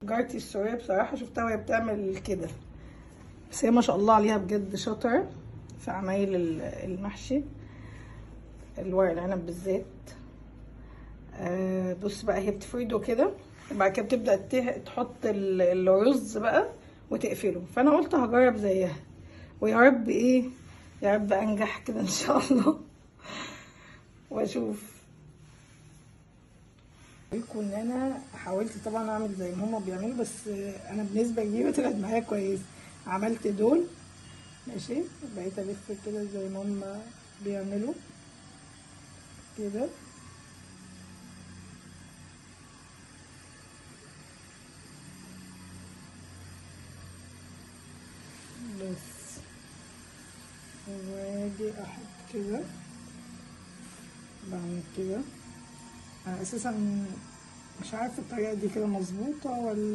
جارتي السورية بصراحة شفتها وهي بتعمل كده، بس هي ما شاء الله عليها بجد شاطرة في عمايل المحشي، الورق العنب بالذات. بص بقى هي بتفرده كده، وبعد كده بتبدأ تحط الرز بقى وتقفله. فانا قلت هجرب زيها، ويا رب ايه، يا رب انجح كده ان شاء الله واشوف. ان انا حاولت طبعا اعمل زي ما هما بيعملوا، بس انا بنسبة كبيرة طلعت معايا كويس. عملت دول ماشي، بقيت الف كده زي ما هما بيعملوا كده. بس واجي احط كده، بعمل كده. انا اساسا مش عارفه الطريقة دي كده مظبوطة ولا